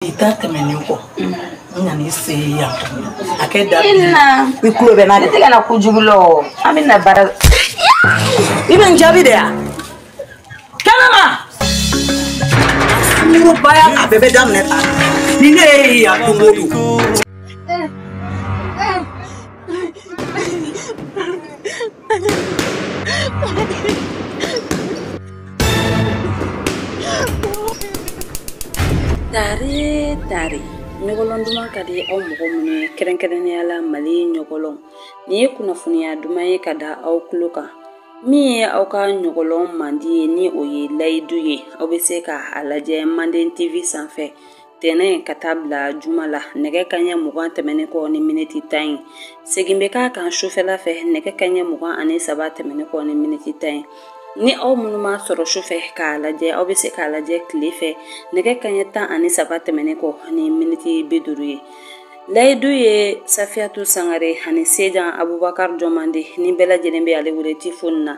I ta tɛmɛnen kɔ n nana se yan a kɛ da i tulo bɛ n'a ne tɛ ka na kojugu la o an bɛ na baara i bɛ n jaabi de ya kɛnɛma sunkurubaya a bɛɛ bɛ daminɛ tan ni ne ye yan don o don. Tare tare ɲɔgɔlɔn duman ka di aw mɔgɔ minnu ye kɛrɛnkɛrɛnnenya la Mali ɲɔgɔlɔn nin ye kunnafoniya duman ye ka da aw tulo kan min ye aw ka ɲɔgɔlɔn mandi ye ni o ye layidu ye aw bɛ se ka a lajɛ Manden TV sanfɛ tɛnɛn ka taa bila juma la nɛgɛ kanɲɛ 20 tɛmɛnen kɔ ni miniti 10 ye segin bɛ k'a kan sufɛla fɛ nɛgɛ kanɲɛ 23 tɛmɛnen kɔ ni miniti 10 ye ni aw minnu ma sɔrɔ sufɛ k'a lajɛ aw bɛ se k'a lajɛ tile fɛ nɛgɛ kanɲɛ 13 tɛmɛnen kɔ ni miniti 50 ye layidu ye Safiyatu Sangare ani Sejan Abubakar Jɔmande ni bɛɛ lajɛlen bɛ ale wele tifoni na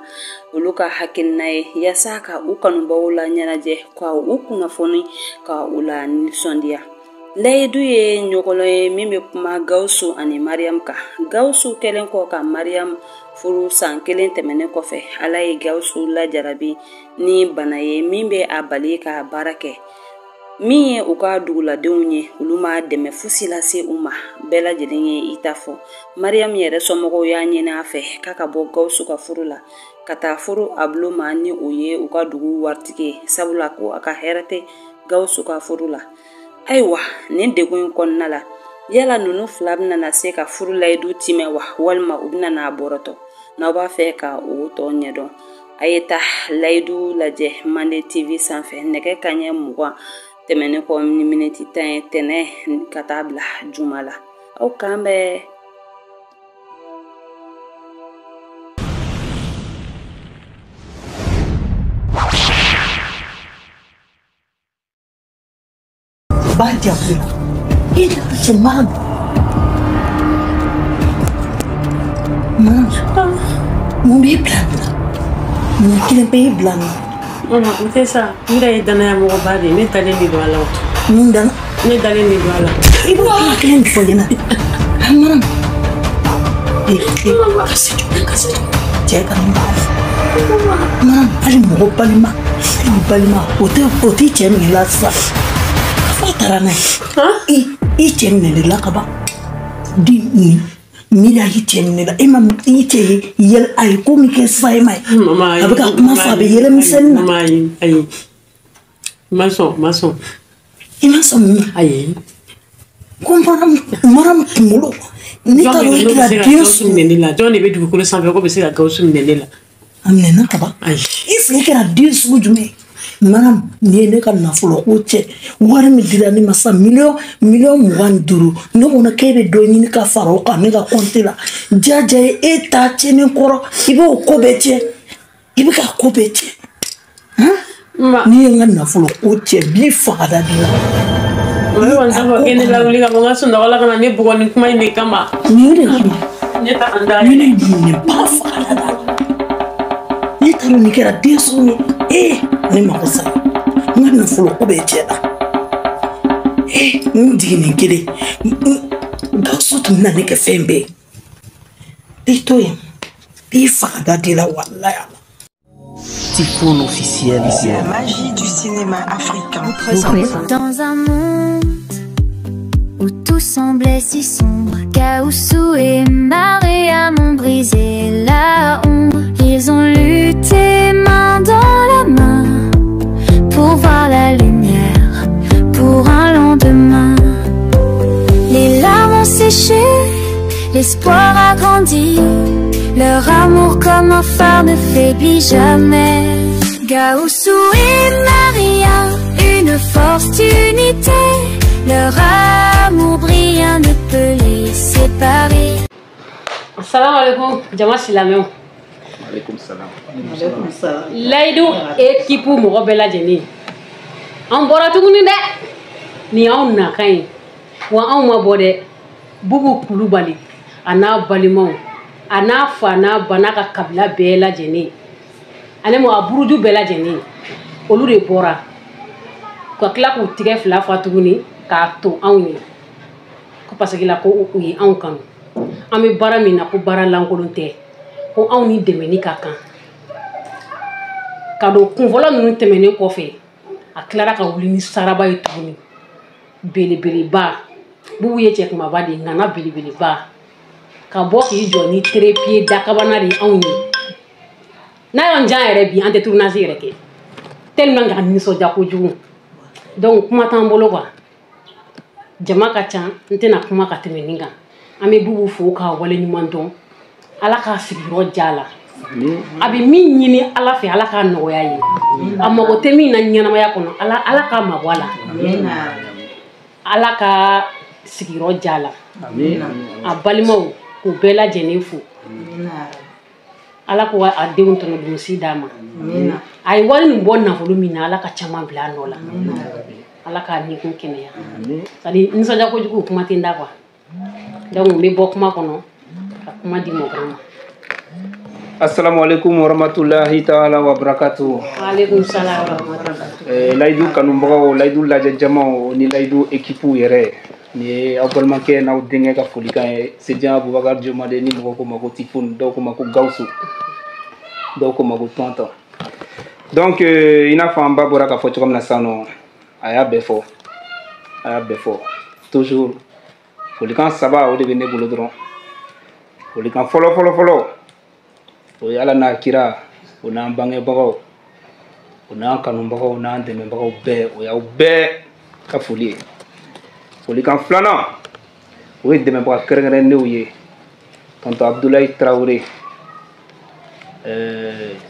olu ka hakilina ye yaasa ka u kanubaw la ɲɛnajɛ ka u kunnafoni ka u la nisɔndiya layidu ye ɲɔgɔlɔn ye min bɛ kuma Gawusu ani Mariam kan Gawusu kɛlen kɔ ka Mariam furu san kelen tɛmɛnen kɔfɛ Ala ye Gawusu lajarabi ni bana ye min bɛ a bali ka baara kɛ min ye u ka duguladenw ye olu ma dɛmɛ fosi lase u ma bɛɛ lajɛlen ye i ta fɔ Mariam yɛrɛ somɔgɔw y'a ɲini a fɛ k'a ka bɔ Gawusu ka furu la ka taa furu a bolo ma ni o ye u ka dugu waritigi ye sabula ko a ka hɛrɛ tɛ Gawusu ka furu la ayiwa nin degun in kɔnɔna la yala ninnu fila bɛna na se ka furu layidu timɛ wa walima u bɛna n'a bɔrɔtɔ n'aw b'a fɛ ka o tɔ ɲɛdɔn a ye taa layidu lajɛ Manden TV sanfɛ nɛgɛ kanɲɛ 20 tɛmɛnen kɔ ni miniti 10 ye tɛnɛn ka taa bila juma la aw k'an bɛn. Mun b'i bila nin na mun kelen bɛ y'i bila nin na n tɛ sa n yɛrɛ ye danaya mɔgɔba de ye ne dalen de don a la mun dana ne dalen de don a la i b'o kuma kelen de fɔ ɲɛna Mariam ka se jɔ ka se jɔ cɛ ka nin b'a fɔ Mariam hali mɔgɔ balima hali balima o tɛ cɛ minɛ la sisan f'a taara n'a ye i cɛ minɛ la ka ban di nin miiri a y'i cɛ minɛ la e ma i cɛ ye yɛlɛ a ye ko min kɛ sisan e ma ye a bɛ ka kuma fɔ a bɛ yɛlɛ misɛnnin na. Ayi ayi ma sɔn ma sɔn. I ma sɔn mun ma. Ayi. Ko Mariam kunkolo ne t'a dɔn e kɛra den sugu. Minɛ ne la jɔn de bɛ dugukolo sanfɛ ko bɛ se ka Gawusu minɛ ne la. A minɛna ka ban. Ayi. I sigi kɛra den sugu jumɛn ye. Mariam nin ye ne ka nafolo ko cɛ wari min dira ne ma sisan miliyɔn 25 ne kɔnɔ k'e bɛ dɔ ɲini ka fara o kan ne ka kɔnte la jaja ye e ta tiɲɛni kɔrɔ i b'o ko bɛɛ tiɲɛ i bɛ ka ko bɛɛ tiɲɛ n'i ye n ka nafolo ko cɛ b'i faga da de la. Ne kɔni t'a fɔ k'e ne lawuli ka bɔ n ka sunɔgɔ la ka na ne bugɔ nin kuma in de kama. Nin de kama. Ne ta n da. Ne nin ba faga da la. Ne t'a dɔn nin kɛra den sugu ye ee. Ne mako sa n ka nafolo ko bɛɛ tiɲɛna ee n jiginni kelen Gawusu tun bɛna ne kɛ fɛn bɛɛ ye i to yen i faga da de la walayi ala. Typhoon officiel. La magie du cinéma africain. Dans un monde où tout semblait si sombre, Gaoussou et Mariam ont brisé la ombre. Ils ont lutté main dans la main pour voir la lumière, pour un lendemain. Les larmes ont séché, l'espoir a grandi. Leur amour comme un phare ne faiblit jamais. Gaoussou et Mariam, une force d'unité. Leur amour brillant ne peut les séparer. Assalamu alaikum, jama silamɛw. Alaikum salam. Alaikum salam. Layidu équipe mɔgɔ bɛɛ lajɛlen. An bɔra tuguni dɛ. Nin y'anw nakan ye. Wa anw ma bɔ dɛ. Bubu Kulubali a n'a balimaw a n'a fa n'a ba n'a ka kabila bɛɛ lajɛlen. Ale mɔ a buruju bɛɛ lajɛlen. Olu de bɔra. Ka tila k'u tigɛ fila fa tuguni K'a to anw ye ko parce que la ko u ye anw kanu an bɛ baara min na ko baara lankolon tɛ ko anw ni dɛmɛni ka kan ka don kunfɔlɔ ninnu tɛmɛnen kɔfɛ a tilara ka wuli ni saraba ye tuguni belebeleba Bubu ye cɛ kumaba de ye ŋana belebeleba ka bɔ k'i jɔ ni trépied dakabana de ye anw ye n'a y'an jan yɛrɛ bi an tɛ tournage yɛrɛ kɛ tellement que a nisɔndiya kojugu donc kuma t'an bolo quoi jama ka ca n tɛna kuma ka tɛmɛ nin kan an bɛ Bubu fo k'a waleɲuman dɔn Ala k'a sigiyɔrɔ diya la a bɛ min ɲini Ala fɛ Ala k'a nɔgɔya ye a mago tɛ min na ɲɛnamaya kɔnɔ Ala k'a mabɔ a la Ala ka sigiyɔrɔ diya la a balimaw k'u bɛɛ lajɛlen fo Ala k'o a denw tɔnɔ dunsi d'a ma a ye wari min bɔ nafolo min na Ala ka caman bila a nɔ la Ala k'a nikun kɛnɛya c'est à dire nisɔndiya kojugu kuma tɛ n da quoi donc n bɛ bɔ kuma kɔnɔ ka kuma di mɔgɔw ma. Assalamu alaikum warahmatullahi ta'ala wa barakatuh. Wa alaikum salam wa rahmatullah. Layidu kanubagaw, layidu lajɛ jamaw ni layidu équipe yɛrɛ ni ye aw balimakɛ n'aw denkɛ ka folikan ye Sedian Abubakar Jomade ni mɔgɔw ko ma ko Tifon, dɔw ko ma ko Gawusu, dɔw ko ma ko Tonton. Donc i n'a fɔ an ba bɔra k'a fɔ cogo min na sisan nɔ a y'a bɛɛ fɔ a y'a bɛɛ fɔ toujours folikan saba o de bɛ ne bolo dɔrɔn folikan fɔlɔ fɔlɔ fɔlɔ o ye Ala n'a kira o n'an bangebagaw o n'an kanubagaw n'an dɛmɛbagaw bɛɛ o y'aw bɛɛ ka foli ye folikan filanan o ye dɛmɛbaga kɛrɛnkɛrɛnnenw ye tonton Abdoulaye Traoré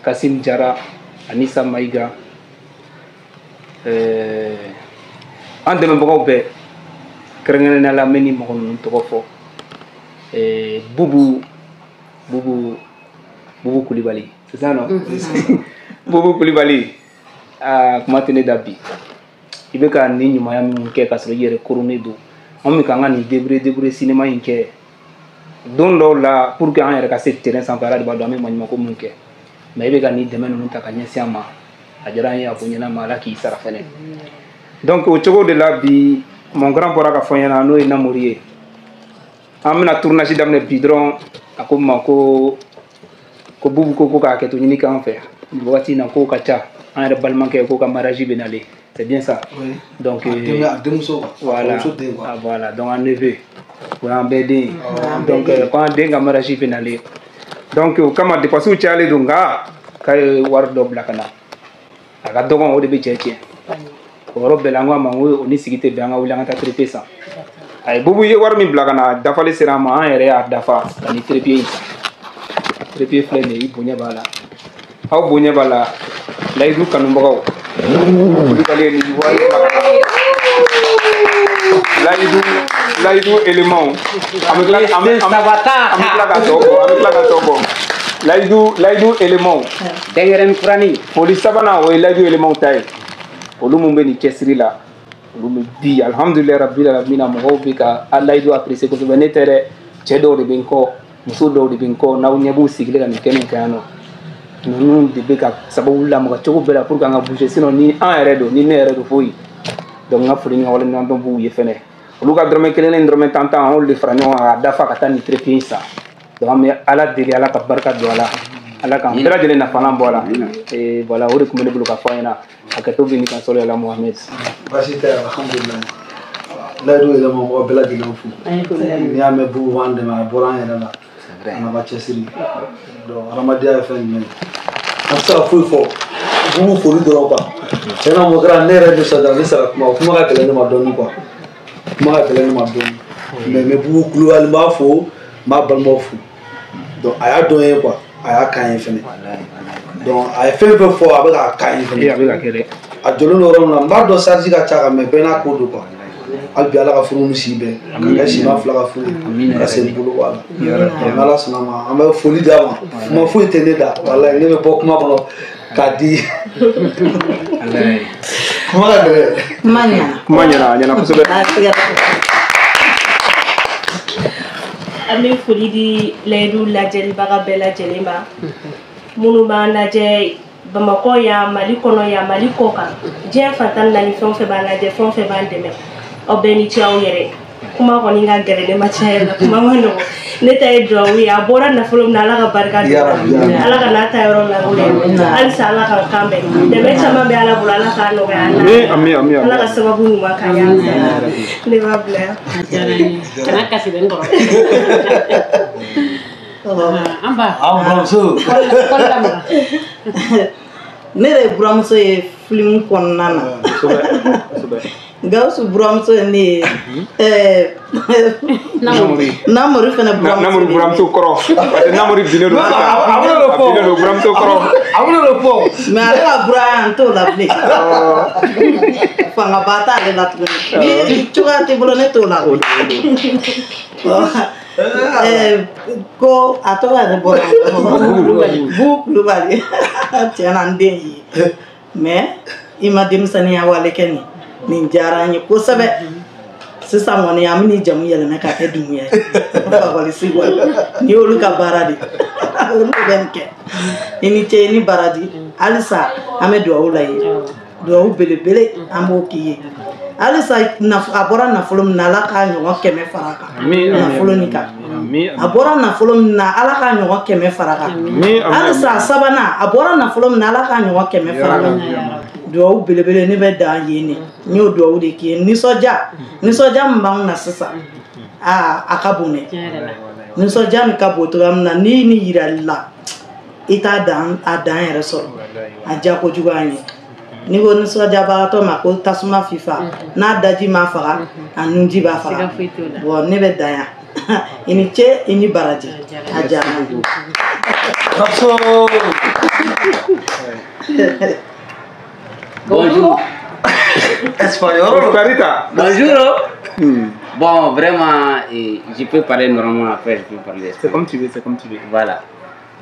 Kasim Jara Anissa Maïga an dɛmɛbagaw bɛɛ kɛrɛnkɛrɛnnenya la n bɛ nin mɔgɔ ninnu tɔgɔ fɔ Bubu Bubu Bubu Kulibali, c'est ça non? Bubu Kulibali, ah kuma tɛ ne da bi i bɛ ka nin ɲumanya minnu kɛ k'a sɔrɔ i yɛrɛ koronnen don anw bɛ k'an ka nin débrouiller cinéma in kɛ don dɔw la pour que an yɛrɛ ka se terrain sanfɛ Ala de b'a dɔn an bɛ maɲumanko minnu kɛ mais i bɛ ka nin dɛmɛ ninnu ta ka ɲɛsin an ma a diyara an ye a bonyana ma Ala k'i sara fɛnɛ donc o cogo de la bi mon grand bɔra ka fɔ n ɲɛna n'o ye Namori ye an bɛna tournage daminɛ bi dɔrɔn a ko n ma ko Bubu ko k'a kɛ to ɲini k'an fɛ nin wagati in na kow ka ca an yɛrɛ balimakɛ ko ka mariage bɛ nalen c'est bien ça. Oui. Donc voilà, ah, voilà donc an neveu o y'an bɛɛ den ye donc ko an den ka mariage bɛ nalen donc o kama dépenses cayalen don nka k'a ye wari dɔ bila ka na a ka dɔgɔn o de bɛ cɛ tiɲɛ o yɔrɔ bɛɛ la an ko a ma n ko o ni sigi tɛ bɛn an ka wuli an ka taa trépied san a ye Bubu ye wari min bila ka na dafalen sera an ma an yɛrɛ y'a dafa ka nin trépied in san trépied filɛ nin ye i bonya b'a la aw bonya b'a la layidu kanubagaw Kulibali ye nin wari bila ka na layidu élément an bɛ tila ka tɔ bɔ an bɛ tila ka tɔ bɔ layidu élément dɛnkɛrɛnin kurani foli sabanan o ye layidu élément ta ye olu mun bɛ nin cɛsiri la olu bɛ bi alhamdulilayi rabbil alamina mɔgɔw bɛ ka layidu apprécier kosɛbɛ ne tɛ dɛ cɛ dɔw de bɛ n kɔ muso dɔw de bɛ n kɔ n'aw ɲɛ b'u sigilen ka nin kɛnɛ kan yan nɔ ninnu de bɛ ka sababu lamaga cogo bɛɛ la pour que an ka bouger sinon ni an yɛrɛ don ni ne yɛrɛ don foyi donc n ka foli ni ka waleɲuman dɔn b'u ye fɛnɛ olu ka dɔrɔmɛ kelen ni dɔrɔmɛ tan tan an y'olu de fara ɲɔgɔn kan k'a dafa ka taa nin trépied in san donc an bɛ Ala deli Ala ka barika don a la Ala k'an bɛɛ lajɛlen nafalan bɔ a la et voilà o de tun bɛ ne bolo ka fɔ an ɲɛna hakɛto bɛ nin kan sɔrɔ la Mohamed. Baasi tɛ alhamdulilayi layidu yɛrɛ ma mɔgɔ bɛɛ lajɛlen fo n'i y'a mɛn Bubu b'an dɛmɛ a bɔra an yɛrɛ la a n'a ka cɛsiri donc hadamadenya ye fɛn jumɛn ye an tɛ se ka foyi fɔ Bubu foli dɔrɔn quoi tiɲɛ na mɔgɔ kɛra ne yɛrɛ nisɔndiyara ne sera kuma o kuma ka gɛlɛn ne ma dɔɔnin quoi kuma ka gɛlɛn ne ma dɔɔnin mais n bɛ Bubu Kulibali n b'a fo n b'a balimaw fo donc a y'a dɔn ye quoi a y'a k'an ye fɛnɛ donc a ye fɛn fɛn fɔ a bɛ k'a k'an ye fɛnɛ a jɔlen don yɔrɔ min na n b'a dɔn charge ka ca kan mais bɛɛ n'a ko don quoi hali bi Ala ka furu ni si bɛn ka kɛ sima fila ka furu ye ka sen bolo bɔ a la n'Ala sɔnna ma an bɛ foli d'a ma kuma foyi tɛ ne da walayi ne bɛ bɔ kuma kɔnɔ k'a di kuma ka gɛlɛn kuma ɲɛna a ɲɛna kosɛbɛ. An bɛ foli di layidu lajɛlibaga bɛɛ lajɛlen ma minnu b'an lajɛ Bamakɔ yan Mali kɔnɔ yan Mali kɔ kan diɲɛ fan tan ni naani fɛn o fɛn b'an lajɛ fɛn o fɛn b'an dɛmɛ Aw bɛɛ ni ce aw yɛrɛ. Kuma kɔni ka gɛlɛn ne ma tiɲɛ yɛrɛ la, kuma ma nɔgɔn. Ne ta ye duwawu ye, a bɔra nafolo min na, Ala ka barika don a la. Ala ka n'a ta yɔrɔ la. Halisa Ala ka kan bɛn. Dɛmɛ caman bɛ Ala bolo, Ala k'a nɔgɔya an na. Ami, ami, ami. Ala ka sababu ɲuman k'an ye halisa. Ne b'a bila yan. Kana kasi dɛ n kɔrɔ. An ba. An buramuso. Kɔli lamaga. Ne yɛrɛ ye buramuso ye film kɔnɔna na. Gawusu buramuso ye ne ye. Namori fana buramuso. Namori buramuso kɔrɔ. Parce que Namori binnen don sisan. A bɛna o fɔ. A binnen don buramuso kɔrɔ. A bɛna o fɔ. Mais ale ka buraya n t'o la bilen. Fangaba t'ale la tuguni. Ni cogoya t'i bolo ne t'o la. Ko a tɔgɔ yɛrɛ bɔra Bubu Kulubali. Tiɲɛ na n den ye. Mais i ma denmisɛnninya wale kɛ nin. Nin diyara n ye kosɛbɛ. Sisan kɔni an bɛ jamu yɛlɛmɛ k'a kɛ Dunbuya ye. Fakɔlisi kɔni nin y'olu ka baara de ye. Olu de bɛ nin kɛ. I ni ce i ni baraji. Halisa an bɛ duwawu la ye. Duwawu belebele an b'o k'i ye. Halisa a bɔra nafolo min na, Ala k'a ɲɔgɔn 100 fara a kan. Nafolo nin kan. A bɔra nafolo min na, Ala k'a ɲɔgɔn 100 fara a kan. Halisa a sabanan, a bɔra nafolo min na, Ala k'a ɲɔgɔn 100 fara a kan. Duwawu belebele ne bɛ dan yen de. N y'o duwawu de k'i ye. Nisɔndiya nisɔndiya min b'anw na sisan, aa a ka bon dɛ. Nisɔndiya min ka bon cogoya min na, n'i ni yirali la, i t'a dan a dan yɛrɛ sɔrɔ. A diya kojugu an ye. N'i ko nisɔndiyabagatɔ ma ko tasuma fifa, n'a daji ma faga, a nunji b'a faga. Bon ne bɛ dan yan. I ni ce i ni baraji. A diyara n ye. Bonjour. Espagnol. Clarita. Bonjour. Bon, vraiment, je peux parler normalement, après je peux parler. C'est comme tu veux, c'est comme tu veux. Voilà.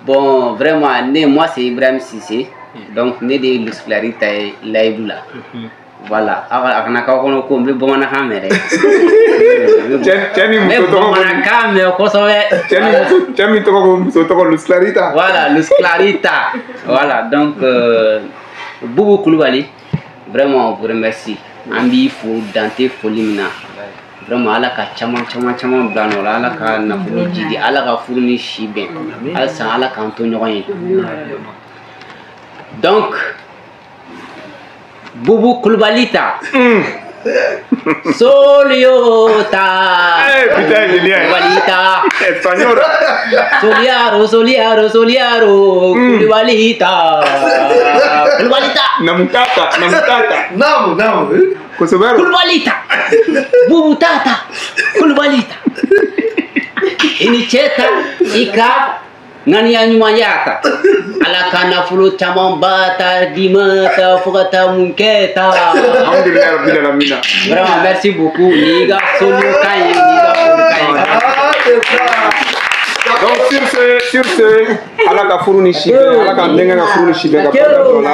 Bon, vraiment, moi c'est Ibrahim Sissé. Donc, né de Luz Clarita et Laïdoula. Voilà. Clarita. Voilà, Luz Clarita. Voilà, donc, Boubou Koulibaly, vraiment, on vous remercie. Ambi fo dante foli min na. Vraiment, ala ka caman caman caman bila nɔ la, ala ka nafolo jidi, ala ka furu ni si bɛn. Halisa ala k'an to ɲɔgɔn ye. Donc, Boubou Koulibalyta. Soliota. Eh putain, génial. Koulibalyta. Espagnol. Soliaro, Soliaro, Soliaro. Koulibalyta. Koulibalyta. Namutata, namutata. Namu, namu. Kosovero. Koulibalyta. Boubou tata. Koulibalyta. Inicheta ika ŋaniya ɲumanya ta. Ala ka nafolo camanba ta d'i ma ta fo ka taa mun kɛ ta. Alhamdulilayi rabbil alamina. Vraiment merci beaucoup. Ni ka solukan ye, ni ka folikan ye. Donc sur ce, ala ka furu ni si bɛn, ala k'an denkɛ ka furu ni si bɛn ka barika don la.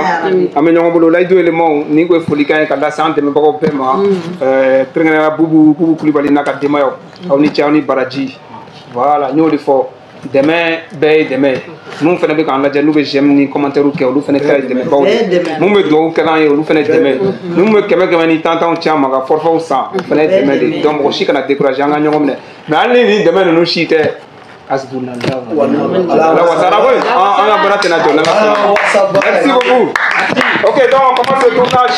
An bɛ ɲɔgɔn bolo Layidu éléments ni ko ye folikan ye ka lase an dɛmɛbagaw bɛɛ ma. Kɛrɛnkɛrɛnnenya la Bubu Kulibali n'a ka denbayaw. Aw ni ce aw ni baraji. Voilà, n y'o de fɔ. Dɛmɛ bɛɛ ye dɛmɛ ye. Mun fana bɛ k'an lajɛ n'u bɛ j'aime ni commentaire kɛ, olu fana ta ye dɛmɛbaw ye. Mun bɛ dugawu kɛ n'an ye, olu fana ye dɛmɛ ye. Mun bɛ 100 ni 10 ci an ma ka forfaitw san, o fana ye dɛmɛ de ye. Donc mɔgɔ si kana décourager, an ka ɲɔgɔn minɛ. Mais hali ni nin dɛmɛ ninnu si tɛ, hasbunallahu wa ni'mal wakil. An ka baara tɛna jɔ n'Ala sɔnna. Merci beaucoup. Ok, donc on commence le tournage.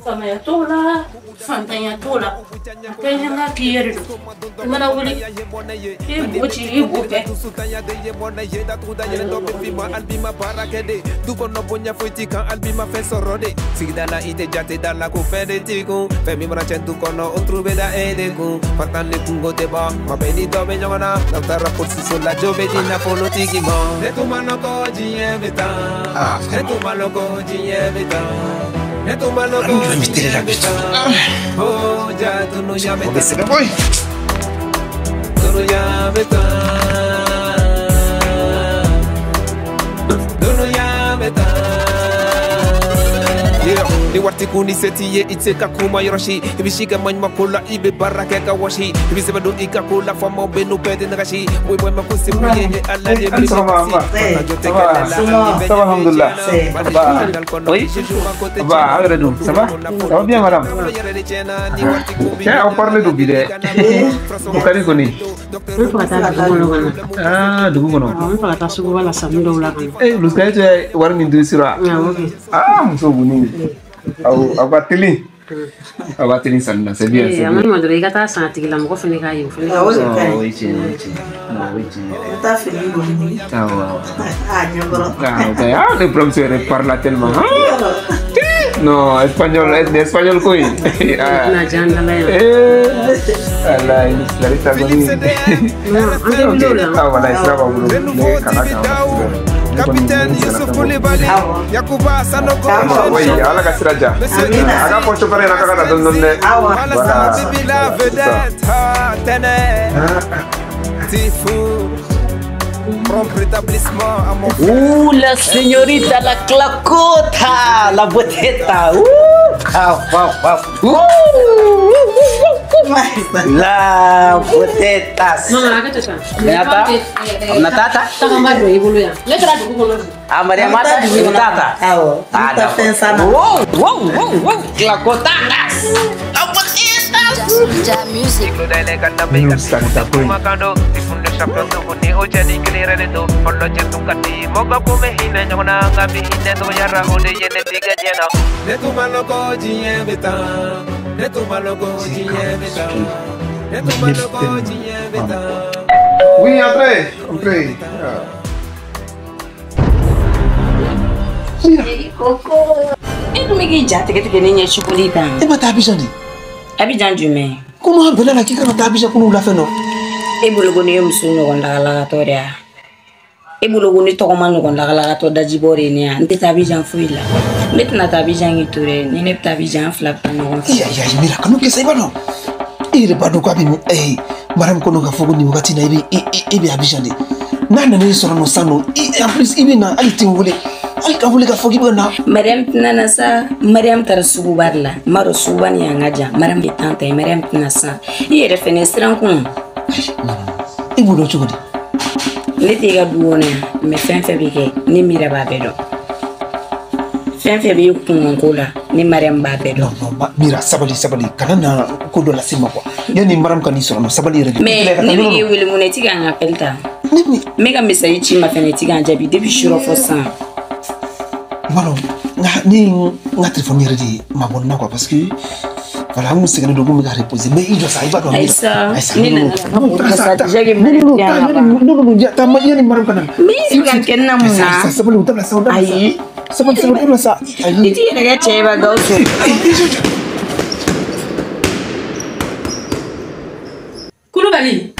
Faamaya t'o la, fantanya t'o la. A tɛ ɲɛ k'i yɛrɛ don. I mana wuli, i bo ci, i bo kɛ. Sigida la i tɛ jate da la ko fɛn de t'i kun fɛn min mana cɛn du kɔnɔ o turu bɛ da e de kun fatan ni kungo tɛ ban ma bɛɛ ni dɔ bɛ ɲɔgɔn na n'aw taara polisiso la jo bɛ di nafolotigi ma ne tun ma lɔn ko diɲɛ bɛ tan ne tun ma lɔn ko diɲɛ bɛ tan ne tun ma lɔn ko diɲɛ bɛ tan oh ja dunuya bɛ tan dunuya bɛ tan dunuya bɛ tan. Ni wari kun ni se t'i ye i tɛ se ka kuma yɔrɔ si i bɛ si ka maɲuman ko la i bɛ baara kɛ ka wɔsi i bɛ sɛbɛn don i ka ko la faamaw bɛ n'u bɛɛ tɛ nagasi o ye ma ko se mun ye ala ye min kasi jɔ tɛ kɛlɛ la ça va alhamdoulilah. Oui, bah aw yɛrɛ dun, ça va? Ça va bien madame? Tiens, aw parle do bi dɛ. O ka di kɔni. N bɛ fɛ ka taa dugu kɔnɔ ka na. Ah, dugu kɔnɔ. N bɛ fɛ ka taa suguba la sanni dɔw la ka na. Eh, Luska e tɛ wari min dun sira? Awɔ kɛ. Ah, muso bunni. Aw ka teli. Aw ka teli sanni na, c'est bien, c'est A bien. ma ɲuman dɔrɔn i ka taa san a tigilamɔgɔ fɛnɛ k'a ye o fɛnɛ ka Awɔ, fisa. o de ka ɲi. O ye tiɲɛ, o ye tiɲɛ. O ye tiɲɛ yɛrɛ. I bɛ taa fini don ni. Awɔ, awɔ. A ɲɛkɔrɔ. Ah, ok. Ah, le professeur parle tellement. Ah. Non, espagnol, espagnol quoi. Ah. Na jan dala yan. Eh, ala, Larissa kɔni. An tɛ wuli o la. Ah, voilà, sira b'aw bolo. Ne kana kan. Capitaine Youssouf Koulibaly, Yacouba Sanogo, Oui, ala ka sira diya. A k'a fɔ chauffeur ɲɛna k'a ka na dɔɔni dɔɔni dɛ. Voilà, Bibi la vedette, ah, tenez, Tifou, prompt rétablissement à mon frère. Ouh, la señorita, la clacota, la boteta. Paf, paf, paf. La botetas. Non, non, hakɛ to sa. Nata? Natata? Tagama don i bolo yan. Ne taara dugu kɔnɔ bi. Ah, Maria Mata, Tata. Awɔ. Ah, N bɛ taa fɛn san na. Wow, wow, wow, wow. Clacotatas. La botetas. Oui, entrez, entrez. Koko. E dun bɛ k'i ja tigɛ tigɛ ne ɲɛ cogoli kan. E ma taa Abidjan de? Abidjan jumɛn? Komi an bɛnna la k'i kana taa Abidjan ko wula fɛ nɔ. E bolo ko ne ye muso ɲɔgɔn lagalagatɔ de ya? E bolo ko ne tɔgɔma ɲɔgɔn lagalagatɔ dajibɔ de ye ne ya? N tɛ taa Abidjan foyi la. Ne tɛna taa Abidjan k'i to dɛ. Ni ne bɛ taa Abidjan an fila bɛ taa ɲɔgɔn fɛ. Ayi, Mira, kan'o kɛ sa, i b'a dɔn. E yɛrɛ b'a dɔn k'a bɛ mara min kɔnɔ k'a fɔ ko nin wagati in na e bɛ Abidjan de. N'a nana e sɔrɔ nɔ sisan nɔ, en plus i bɛ na hali tɛ n wele. Hali ka wele k'a fɔ k'i bɛ na. Mariam tɛna na sa. Mariam taara suguba de la. N b'a dɔn suguba ni yan ka jan. Mariam bɛ tan ta ye. Mariam tɛna san. I yɛrɛ fɛnɛ siran kun. E b'o dɔn cogo di? Ne t'e ka du kɔnɔ yan, mais fɛn fɛn bɛ kɛ, ne Mira b'a bɛɛ dɔn. Fɛn fɛn b'i kunkanko la, ne Mariam b'a bɛɛ dɔn. Non, Mira, sabali, sabali. Kana na ko dɔ lase n ma quoi. Yanni Mariam ka n'i sɔrɔ nɔ, sabali yɛrɛ de. Mais ne bɛ k'e wele mun na, i ti ka n ka appel ta. N bɛ ka message ci i ma fɛnɛ, i ti ka n jaabi depuis surɔ fɔ sisan. I b'a dɔn, ne ye n ka téléphone yɛrɛ de mabɔ n na quoi parce que voilà, an kun sɛgɛnnen don, n kun bɛ ka reposer. Mais i jɔ sa, i b'a dɔn. Ayisa, Ayisa, ne non, nana non, ka taa, déjà que non, non, taa, non, non, non, taa, yanni Mariam ka na. N bɛ sigi ka kɛ n na mun na? Ayisa, sabali, o dabila sa, o dabila sa. Ayi. Sabali, sabali, o dabila sa. Ayi. I t'i yɛrɛ kɛ cɛ ye ba Gawusu. Kulubali.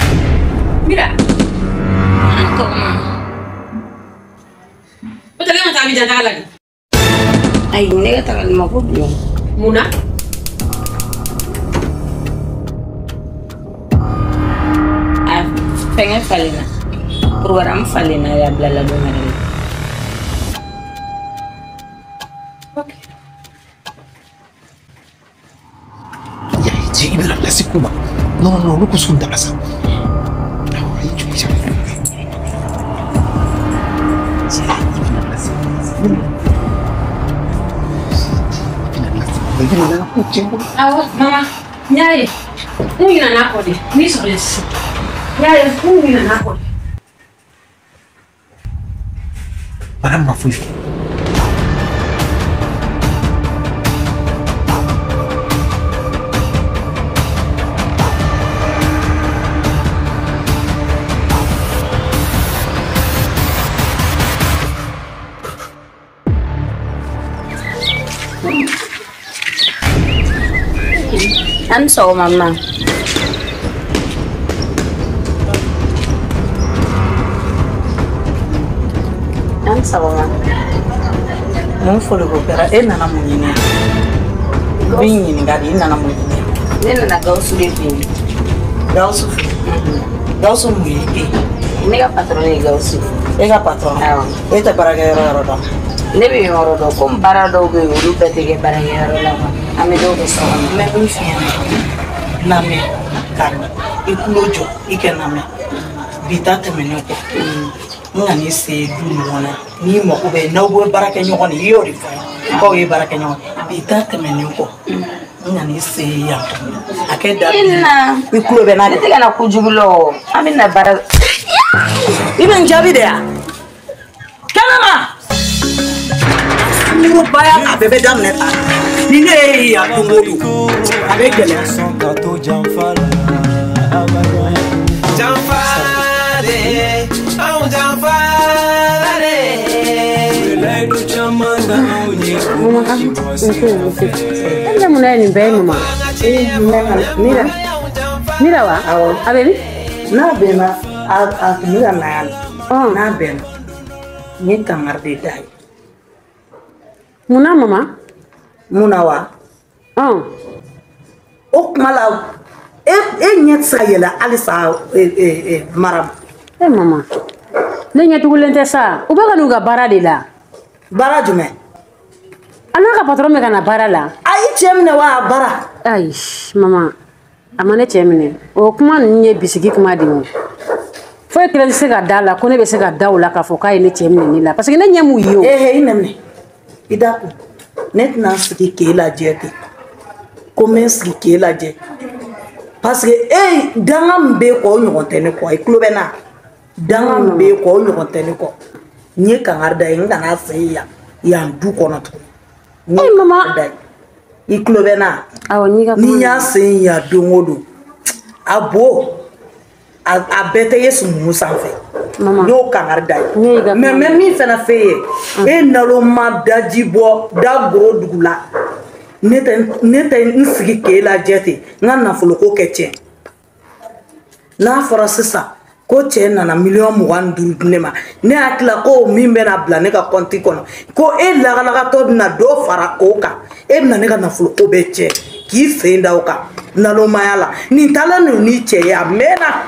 Mira. O tɛ ne ma taa Abidjan taga la de. Ayi, ne ka tagali ma ko bi o. Mun na? A fɛngɛ falenna. Programme falenna de a bilala don wɛrɛ la. I bɛna lase ko ma. Non, non, non, olu ko sugu dabila sa. Awɔ, i jɔ, i jɔ. Cɛ, i bɛna lase ko ma sa. I bɛna lase ko ma, i bɛna na ko cɛ bolo. Awɔ, mama, n y'a ye. N ɲinɛna kɔ de. N'i sɔrɔ yen sisan. N y'a ye, n ɲinɛna kɔ de. Madame ma foyi fɔ. An ni sɔgɔma ma. An ni sɔgɔma. Mun foliko kɛra? E nana mun ɲini? N b'i ɲininka de, i nana mun ɲini? Ne nana Gawusu de fɛ yen. Gawusu fɛ yen? Gawusu mun ye e? Ne ka patron ye Gawusu. E ka patron? Awɔ. E tɛ baarakɛyɔrɔ yɔrɔ dɔn? Ne bɛ yɔrɔ dɔn, komi baara dɔw bɛ yen olu bɛɛ tɛ kɛ baarakɛyɔrɔ la quoi. An bɛ dɔw kɛ so kɔnɔ. N bɛ min f'i ɲɛna, lamɛn ka ɲɛ, i tulo jɔ, i kɛ lamɛn. Bi ta tɛmɛnen kɔ, n nana se du nin kɔnɔ, n'i mako bɛ n'aw bɛ baara kɛ ɲɔgɔn ye, i y'o de fɔ n ye k'aw ye baara kɛ ɲɔgɔn ye. Bi ta tɛmɛnen kɔ, n nana se yan tuguni. A kɛ da i tulo bɛ n'a Ne tɛ ka na kojugu la o. An bɛ na baara. I bɛ n jaabi de ya? Kɛnɛma! Sunkurubaya a bɛɛ bɛ daminɛ tan. Ni ne ye yan don o don, a bɛ gɛlɛya. Janfa de, anw janfa de. Layidu caman da anw ye. E bɛ mun na ye nin bɛɛ ye mama? Mira. Mira wa? Awɔ. A bɛ min? N'a bɛnna, a tun bɛ ka na yan. N'a bɛnna, n ye kangari de d'a ye. Mun na mama? Mun na wa? O kuma la, e ɲɛ tɛ se ka yɛlɛ halisa Mariam. E mama, ne ɲɛtugulen tɛ sa. U bɛ ka n'u ka baara de la. Baara jumɛn? A n'a ka patron bɛ ka na baara la. A y'i cɛ minɛ wa a baara? Ayi mama, a ma ne cɛ minɛ. O kuma ninnu ye bisigi kuma de ye. Foyi kelen tɛ se ka da la ko ne bɛ se ka da o la k'a fɔ k'a ye ne cɛ minɛ ne la parce que ne ɲɛ m'u ye o. Ee i nɛminɛ. I da kun. Ne tɛna n sigi k'e lajɛ ten. Ko n bɛ n sigi k'e lajɛ. Parce que e danga min b'e kɔ o ɲɔgɔn tɛ ne kɔ. I tulo bɛ n na. Danga min b'e kɔ o ɲɔgɔn tɛ ne kɔ. N ye kangari da ye n kana se yan yan du kɔnɔ tuguni. E mama. I tulo bɛ n na. Awɔ, n'i ka kuma. Ni y'a sen yan don o don, a bo a bɛɛ tɛ ye sumumu sanfɛ. Mama. N y'o kangari da ye. Ne y'i ka Mais n bɛ min fana f'e ye, e naloma daji bɔ da goro dugu la. Ne tɛ n sigi k'e lajɛ ten, n ka nafoloko kɛ tiɲɛ. N'a fɔra sisan ko cɛ nana 25 millions di ne ma, ne hakili la ko min bɛna bila ne ka kɔnti kɔnɔ, ko e lagalagatɔ bɛna dɔ fara o kan, e bɛna ne ka nafoloko bɛɛ tiɲɛ k'i sen da o kan nalomaya la. Nin taalen don n'i cɛ ye a mɛnna.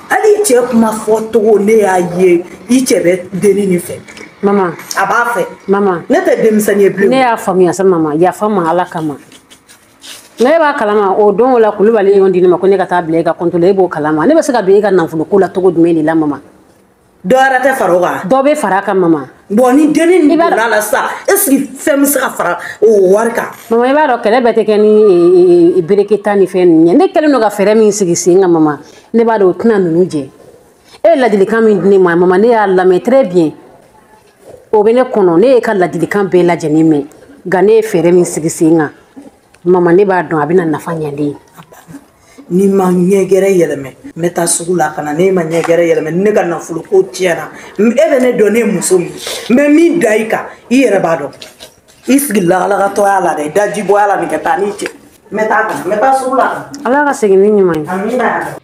Hali i cɛ kuma fɔcogo ne y'a ye i cɛ bɛ denni nin fɛ. Mama. A b'a fɛ. Mama. Ne tɛ denmisɛnnin ye bilen. Ne y'a faamuya sa mama, yafa ma Ala kama. Ne b'a kalama o don o la Kulubali ye ɲɔgɔn di ne ma ko ne ka taa bila e ka compte la, e b'o kalama. Ne bɛ se ka don e ka nafoloko la cogo jumɛn de la mama? Dɔ wɛrɛ tɛ fara o kan? Dɔ bɛ fara a kan mama. Bon ni denni nin donna la sisan, est ce que fɛn bɛ se ka fara o wari kan? Mama i b'a dɔn kɛlɛ bɛɛ tɛ kɛ ni bereke ta ni fɛn ninnu ye. Ne kɛlen don ka fɛɛrɛ min sigi sen kan mama, ne b'a dɔn o tɛna ninnu jɛ. E ye ladilikan min di ne ma mama, ne y'a lamɛn très bien. O bɛ ne kɔnɔ, ne ye ka ladilikan bɛɛ lajɛlen mɛn. Nka ne ye fɛɛrɛ min sigi sen kan mama, ne b'a dɔn a bɛna nafa ɲɛ ne ye. N'i ma ɲɛgɛrɛ yɛlɛmɛ, n bɛ taa sugu la ka na. Ne ma ɲɛgɛrɛ yɛlɛmɛ, ne ka nafolo ko tiɲɛna. E bɛ ne dɔn ne ye muso min ye, n bɛ min da i kan, i yɛrɛ b'a dɔn. I sigi lagalagatɔya la dɛ, dajibɔya la nin ka taa n'i cɛ. N bɛ taa ka na, n bɛ taa sugu la ka na. Ala ka segin ni ɲuman ye. Amina.